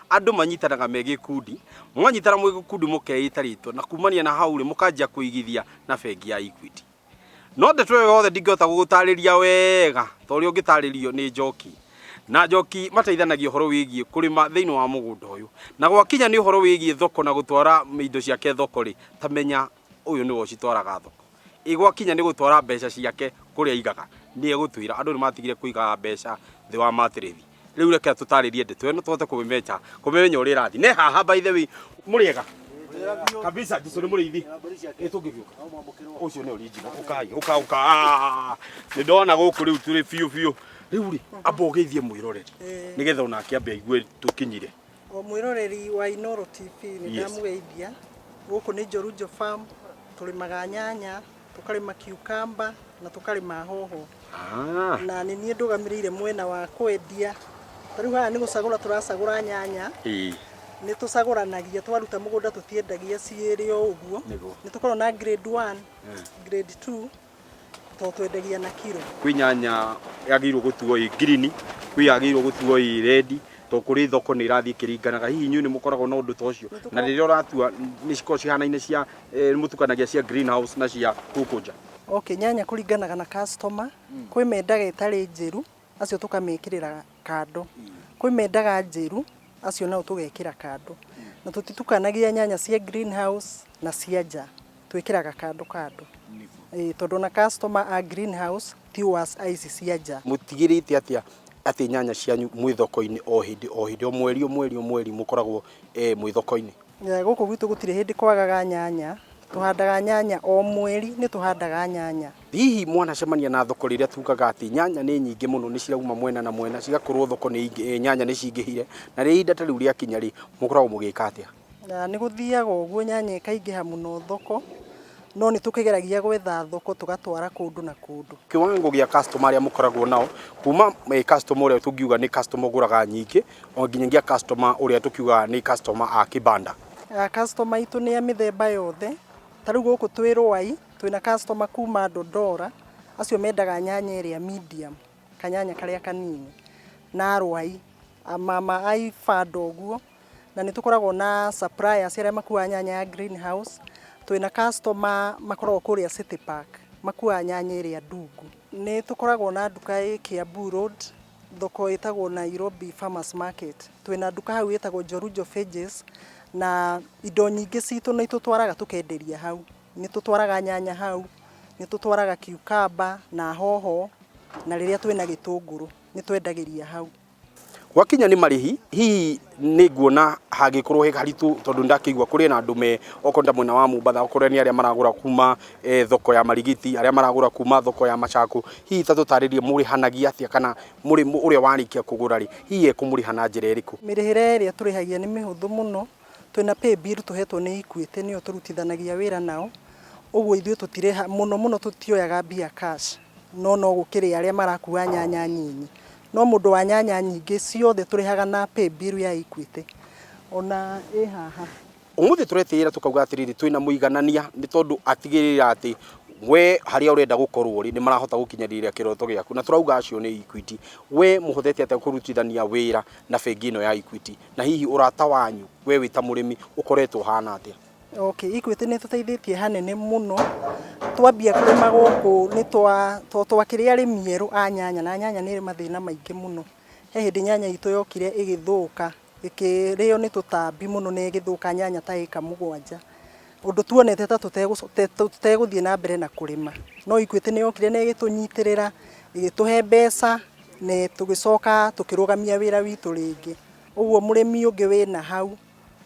Andũ manyitanaga me gĩkundi, mwanyitana mwĩ gĩkundi mũkeĩta rĩtwa na kumania na hau rĩ mũkanjia kũigithia na bengi ya Equity. No ndeto ĩyo yothe ndingĩhota gũgũtarĩria wega ta ũrĩa ũngĩtarĩrio nĩ Njoki. Na Njoki mateithanagia ũhoro wĩgiĩ kũrĩma thĩinĩ wa mũgũnda ũyũ. Na gwakinya nĩ ũhoro wĩgiĩ thoko na gũtwara indo ciake thoko rĩ, ta menya ũyũ nĩwe ũcitwaraga thoko. Ĩ gwakinya nĩ gũtwara mbeca ciake kũrĩa aigaga, nĩ egũtwĩra. Andũ nĩ matigire kũigaga mbeca thĩ wa matĩrĩthi. Rĩu reke tũtarĩrie ndeto ĩno tũhote kũmĩmecha kũmĩmenya ũrĩa ĩrathiĩ. Ne haha by the way mũrĩega kabisa Jesu nĩ mũrĩithi. Ĩ tũngĩgĩũka. Ũcio nĩ original. Ũkai, ũka ũka. Ah, Nĩ ndona gũkũ rĩu tũrĩ biũ biũ. Rĩu rĩ, amba ũgeithie mwĩroreri nĩgetha onake ambe aigue tũkinyire. O mwĩroreri wa Inooro TV nĩ ndamũgeithia. Gũkũ nĩ Njorunjo Farm, tũrĩmaga nyanya, tũkarĩma cucumber na tũkarĩma hoho. Na nĩ niĩ ndũgamĩrĩire mwena wa kwendia. Ta rĩu haha nĩ gũcagũra tũracagũra nyanya. Nĩ tũcagũranagia twaruta mũgũnda tũtiendagia ciĩrĩ o ũguo. Nĩ tũkoragwo na grade 1, grade 2 tondũ twendagia na kiro. Kwĩ nyanya yagĩrĩirwo gũtuo ĩ ngirini, kwĩ yagĩrĩirwo gũtuo ĩ rendi, tondũ kũrĩ thoko nĩ ĩrathiĩ ĩkĩringanaga. Hihi inyuĩ nĩ mũkoragwo na ũndũ ta ũcio? Na rĩrĩa ũratua nĩ cikoragwo cihanaine cia nĩ mũtukanagia cia greenhouse na cia gũkũ nja? Okay, nyanya kũringanaga na customer. Kwĩ mendaga ĩtarĩ njĩru, acio tũkamĩkĩrĩra kando. Kwĩ mendaga njĩru, acio nao tũgekĩra kando. Na tũtitukanagia nyanya cia greenhouse na cia nja. Twĩkĩraga kando kando. Ĩĩ, tondũ ona customer a greenhouse ti worse a ici cia nja. Mũtigĩrĩte atĩa atĩ nyanya cianyu mwĩ thoko-inĩ o hĩndĩ o hĩndĩ, o mweri o mweri o mweri mũkoragwo mwĩ thoko-inĩ? Gũkũ gwitũ gũtirĩ hĩndĩ kwagaga nyanya, tũhandaga nyanya o mweri nĩ tũhandaga nyanya. Hihi mwanacemania na thoko rĩrĩa tugaga atĩ nyanya nĩ nyingĩ mũno nĩ cirauma mwena na mwena cigakorwo thoko nĩ nyanya nĩ cingĩhire na rĩrĩa ihinda ta rĩu rĩakinya rĩ mũkoragwo mũgĩka atĩa? Na nĩ gũthiaga ũguo nyanya ĩkaingĩha mũno thoko, no nĩ tũkĩgeragia gwetha thoko tũgatwara kũndũ na kũndũ. Kiwango gĩa customer arĩa mũkoragwo nao kuma customer ũrĩa tũngiuga nĩ customer ũgũraga nyingĩ o nginyagia customer ũrĩa tũkiugaga nĩ customer a kibanda. Customer aitũ nĩ a mĩthemba yothe, ta rĩu gũkũ twĩ Rwai twĩna customer kuma Dodora, acio mendaga nyanya ĩrĩa medium, kanyanya karĩa kanini, na Rwai, mama a ibanda ũguo, na nĩ tũkoragwo na suppliers arĩa makuaga nyanya ya greenhouse, twĩna customer makoragwo kũrĩa City Park, makuaga nyanya ĩrĩa ndungu. Nĩ tũkoragwo na nduka ĩ Kiambu Road, thoko ĩtagwo Nairobi Farmers Market. Twĩna nduka hau ĩtagwo Njorunjo Veggies, na indo nyingĩ citũ nĩ tũtwaraga tũkenderia hau. Nĩ tũtwaraga nyanya hau, nĩ tũtwaraga cucumber na hoho, na rĩrĩa twĩna gĩtũngũrũ nĩ twendagĩria hau. Gwakinya nĩ marĩhi, hihi nĩ nguona hangĩkorwo he haritũ tondũ ndakĩigua kũrĩ na andũ me okorwo ta mwena wa Mombatha, okorwo nĩ arĩa maragũra kuma thoko ya Marigiti, arĩa maragũra kuma thoko ya Machakos, hihi ta tũtarĩrie mũrĩhanagia atĩa kana ũrĩa warĩkia kũgũra rĩ, hihi ekũmũrĩha na njĩra ĩrĩkũ? Mĩrĩhĩre ĩrĩa tũrĩhagia nĩ mĩhũthũ mũno, twĩna paybill tũhetwo nĩ Equity nĩyo tũrutithanagia wĩra nao, ũguo ithuĩ tũtirĩha, mũno mũno tũtioyaga mbia cash, no no gũkĩrĩ arĩa marakua nyanya nyinyi. No mũndũ wa nyanya nyingĩ ciothe tũrĩhaga na paybill ya Equity, ona ĩ haha. Ũmũthĩ tũretĩĩra tũkauga atĩrĩrĩ twĩna mũiganania nĩ tondũ atigĩrĩra atĩ we harĩa ũrenda gũkorwo rĩ nĩ marahota gũkinyanĩria kĩroto gĩaku na tũrauga acio nĩ Equity. We mũhotete atĩa kũrutithania wĩra na bengi ĩno ya Equity na hihi ũrata wanyu we wĩ ta mũrĩmi ũkoretwo ũhana atĩa? Okay, Equity nĩ ĩtũteithĩtie hanene mũno. Twambia kũrĩma gũkũ nĩ twa, to twakĩrĩ arĩmi erũ a nyanya na nyanya nĩ ĩrĩ mathĩna maingĩ mũno. He hĩndĩ nyanya itũ yokire ĩgĩthũka, ĩkĩrĩo nĩ tũtambi mũno na ĩgĩthũka nyanya ta ĩka 7. Ũndũ tuonete ta tũtegũthiĩ na mbere na kũrĩma. No Equity nĩ yokire na ĩgĩtũnyitĩrĩra, ĩgĩtũhe mbeca na tũgĩcoka tũkĩrũgamia wĩra witũ rĩngĩ. Ũguo mũrĩmi ũngĩ wĩna hau,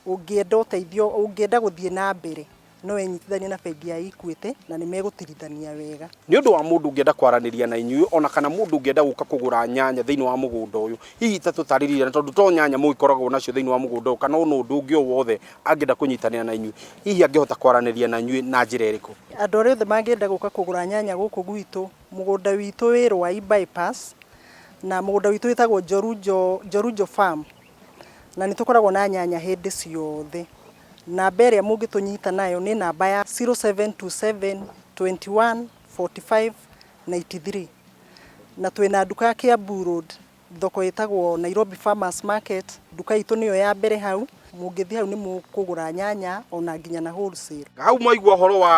ũngĩenda ũteithio, ũngĩenda gũthiĩ na mbere, no enyitithanie na bengi ya Equity na nĩ megũtirithania wega. Nĩ ũndũ wa mũndũ ũngĩenda kwaranĩria na inyuĩ ona kana mũndũ ũngĩenda gũka kũgũra nyanya thĩinĩ wa mũgũnda ũyũ, hihi ta tũtarĩrie na tondũ to nyanya mũgĩkoragwo nacio thĩinĩ wa mũgũnda ũyũ kana ona ũndũ ũngĩ o wothe angĩenda kũnyitanĩra na inyuĩ, hihi angĩhota kwaranĩria na inyuĩ na njĩra ĩrĩkũ? Andũ arĩa othe mangĩenda gũka kũgũra nyanya gũkũ gwitũ, mũgũnda witũ wĩ Rwai Bypass, na mũgũnda witũ wĩtagwo Njorunjo, Njorunjo Farm, na nĩ tũkoragwo na nyanya hĩndĩ ciothe. Namba ĩrĩa mũngĩtũnyita nayo nĩ namba ya 0727 21 45 93. Na twĩna nduka Kiambu Road. Thoko ĩtagwo Nairobi Farmers Market, nduka itũ nĩyo ya mbere hau. Mũngĩthiĩ hau nĩ mũkũgũra nyanya ona nginya na wholesale. Hau mwaigua ũhoro wa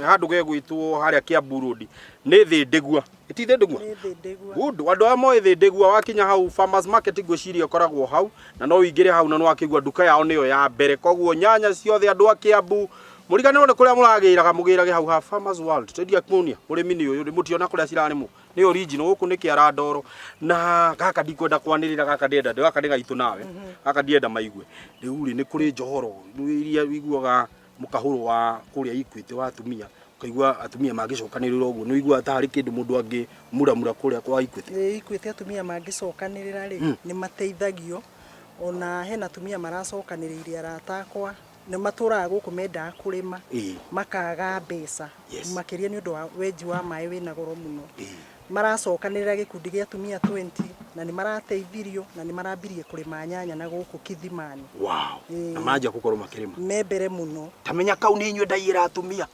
handũ gegwĩtwo harĩa Kiambu Road nĩ Thĩndĩgua. Ĩti Thĩndĩgua? Nĩ Thĩndĩgua. Good. Andũ arĩa moĩ Thĩndĩgua wakinya hau Farmers Market ngwĩciria ĩkoragwo hau na no ũingĩre hau na nĩwakĩigua nduka yao nĩyo ya mbere. Koguo nyanya ciothe andũ a Kiambu mũriganĩrwo nĩ kũrĩa mũragĩraga mũgĩrage hau ha Farmers World. Twendia kuonia mũrĩmi nĩ ũyũ mũtiona kũrĩa cirarĩmwo. Nĩ original gũkũ nĩ kĩara ndoro na gaka ndikwenda kwanĩrĩra gaka ndĩrenda gaka nĩ gaitũ nawe gaka ndienda maigue. Rĩu rĩ nĩ kũrĩ njohoro iria ũiguaga mũkahũro wa kũrĩa Equity wa atumia ũkaigua atumia mangĩcokanĩrĩra ũguo nĩ ũiguaga ta harĩ kĩndũ mũndũ angĩmuramura kũrĩa kwa Equity. Ĩ Equity atumia mangĩcokanĩrĩra rĩ nĩ mateithagio ona hena atumia maracokanĩrĩire arata akwa nĩ matũraga gũkũ mendaga kũrĩma makaga mbeca makĩria nĩ ũndũ wa wenji wa maĩ wĩna goro mũno. Maracokanĩrĩra gĩkundi gĩa atumia 20 na nĩ marateithirio na nĩ marambirie kũrĩma nyanya na gũkũ Kithimani. Wow. Na manjia gũkorwo makĩrĩma. Me mbere mũno. Ta menya kau nĩ inyuĩ ndaiyĩra atumia.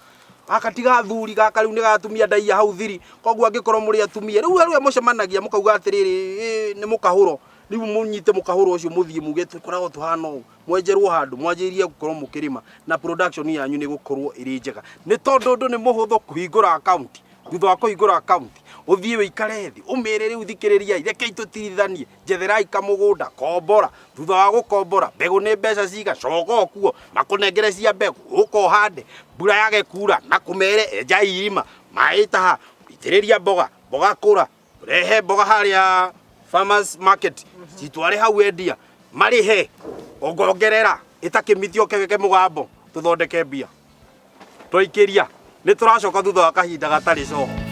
Gaka ti gathuri gaka rĩu nĩ gatumia ndaiya hau thiri. Koguo angĩkorwo mũrĩ atumia rĩu arĩa mũcemanagia mũkauga atĩrĩrĩ nĩ mũkahũro. Rĩu mũnyite mũkahũro ũcio mũthiĩ muge tũkoragwo tũhana ũũ. Mwenjerwo handũ mwanjĩrĩrie gũkorwo mũkĩrĩma na production yanyu nĩ gũkorwo ĩrĩ njega. Nĩ tondũ ũndũ nĩ mũhũthũ kũhingũra account. Thutha wa kũhingũra account ũthiĩ ũikare thĩ ũmĩre rĩu thikĩrĩriai rekei tũtirithanie njetherai kamũgũnda kombora. Thutha wa gũkombora mbegũ nĩ mbeca ciga coka o kuo makũnengere cia mbegũ ũka ũhande mbura yage kura na kũmere enjai irima maĩ taha itĩrĩria mboga mboga kũra rehe mboga harĩa farmers market citware hau endia marĩhe ongongerera ĩtakĩmithio kegeke mũgambo tũthondeke mbia twaikĩria nĩ tũracoka thutha wa kahinda gatarĩ coho.